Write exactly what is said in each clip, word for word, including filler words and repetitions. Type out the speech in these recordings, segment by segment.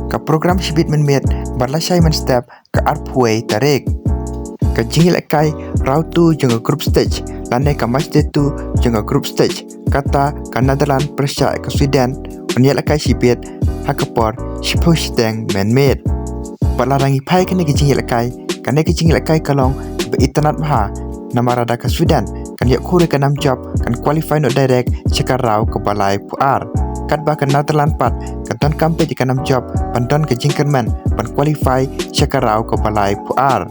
Ka program shibit mynmiet bad lashai mynstep ka arphew tarik. Ka jingïalehkai round two jong ka group stage lane ka match day two jong ka group stage, kata ka Netherlands pyrshah ka Sweden, ban ïalehkai shibit ha ka por shiphew shiteng mynmiet. Bad lada ngi phai kane ka jingïalehkai, kane ka jingïalehkai ka long kaba itynnad bha, namar lada ka Sweden kan ïoh khur ïa ka nam jop, kan qualify noh direct sha ka round kaba laiphew ar. Katba ka Netherlands pat ka donkam beit ïa ka nam jop ban don ka jingkyrmen ban qualify sha ka round kaba laiphew ar.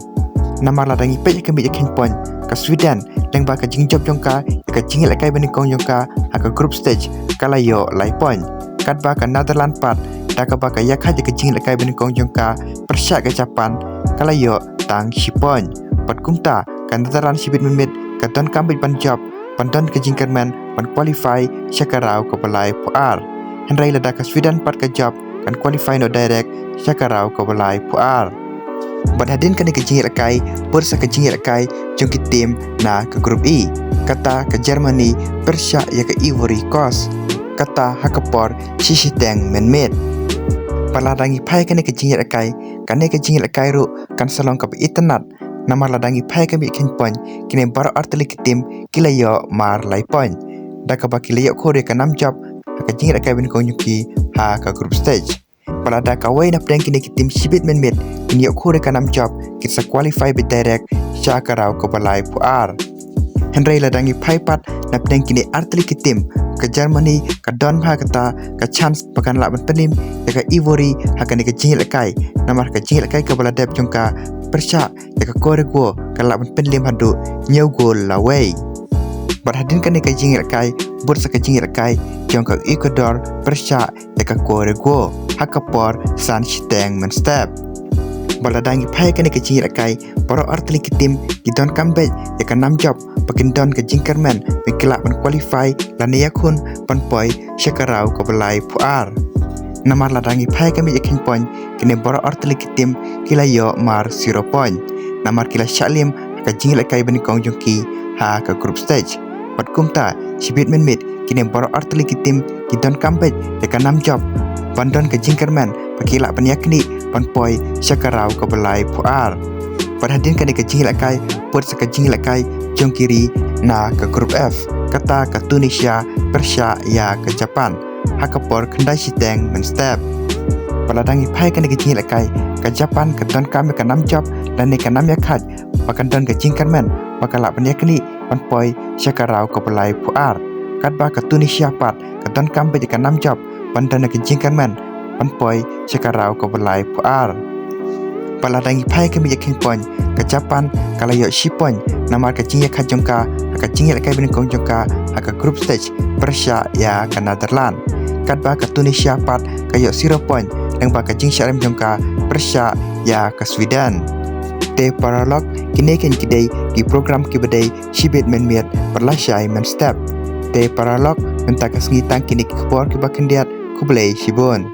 Namar lada ngi peit ïa ka miej ïa ka khein point, ka Sweden lyngba ka jingjop jong ka ïa ka jingïalehkai banyngkong jong ka ha ka group stage, ka la ïoh lai point. Katba ka Netherlands pat, da kaba ka ïakhaid ïa ka jingïalehkai banyngkong jong ka pyrshah ka Japan, ka la ïoh tang shi point. Bad kumta ka Netherlands shibit mynmiet ka donkam beit ban jop ban don ka jingkyrmen ban qualify sha ka round kaba laiphew ar. Hynrei lada ka Sweden pat ka jop, kan qualify noh direct sha ka round kaba laiphew ar. Bad hadien kane ka jingïalehkai, bud sa ka jingïalehkai jong ki team na ka group E, kata ka Germany pyrshah ïa ka Ivory Coast, kata ha ka por shi shiteng mynmiet. Bad lada ngi phai kane ka jingïalehkai, kane ka jingïalehkai ruh kan sa long kaba itynnad, namar lada ngi phai ka miej khein point, kine baroh artylli ki team ki la ïoh mar lai point, da kaba ki la ïoh khur ïa ka nam jop ha ka jingïalehkai banyngkong jong ki ha ka group stage. Bad lada kawei na pdeng kine ki team shibit mynmiet kin ïoh khur ïa ka nam jop, kin sa qualify beit direct sha ka round kaba laiphew ar. Hynrei lada ngi phai pat na pdeng kine artylli ki team, ka Germany ka don bha kata ka chance ba kan lah ban pynliem ïa ka Ivory ha kane ka jingïalehkai, namar ka jingïalehkai kaba la dep jong ka pyrshah ïa ka Korea ka lah ban pynliem haduh hynñiew gol la wei. Bad hadien kane ka jingïalehkai, bud sa ka jingïalehkai jong ka Ecuador pyrshah ïa ka Korea ha ka por san shiteng mynstep. Bad lada ngi phai kane ka jingïalehkai, baroh artylli ki team ki donkam beit ïa ka nam jop ba kin don ka jingkyrmen ba ki lah ban qualify lane ïakhun ban poi sha ka round kaba laiphew ar. Namar lada ngi phai ka miej ïa ka khein point, kine baroh artylli ki team ki la ïoh mar zero point, namar ki la shah liem ha ka jingïalehkai banyngkong jong ki ha ka group stage. Bad kumta shibit mynmiet kine baroh artylli ki team ki donkam beit ïa ka nam jop ban don ka jingkyrmen ba ki lah ban ïaknieh ban poi sha ka round kaba laiphew ar. Bad hadien kane ka jingïalehkai, bud sa ka jingïalehkai jong ki ri na ka group F, kata ka Tunisia pyrshah ïa ka Japan ha ka por khyndai shiteng mynstep. Bad lada ngi phai kane ka jingïalehkai, ka Japan ka donkam ïa ka nam jop lane ka nam ïakhaid ba kan don ka jingkyrmen ba ka lah ban ïaknieh ban poi sha ka round kaba laiphew ar. Katba ka Tunisia pat ka donkam beit ïa ka nam jop ban don ka jingkyrmen ban poi sha ka round kaba laiphew ar. Bad lada ngi phai ka miej ïa ka khein point, ka Japan ka la ïoh shi point, namar ka jingïakhaid jong ka ha ka jingïalehkai banyngkong jong ka ha ka group stage pyrshah ïa ka Netherlands. Katba ka Tunisia pat ka ïoh zero point lyngba ka jingshah liem jong ka pyrshah ïa ka Sweden. Te paralok, kine kein ki dei ki program kiba dei shibit mynmiet bad lashai mynstep. Te paralok, mynta ka sngi tang kine ki khubor kiba khyndiat, khublei shibun.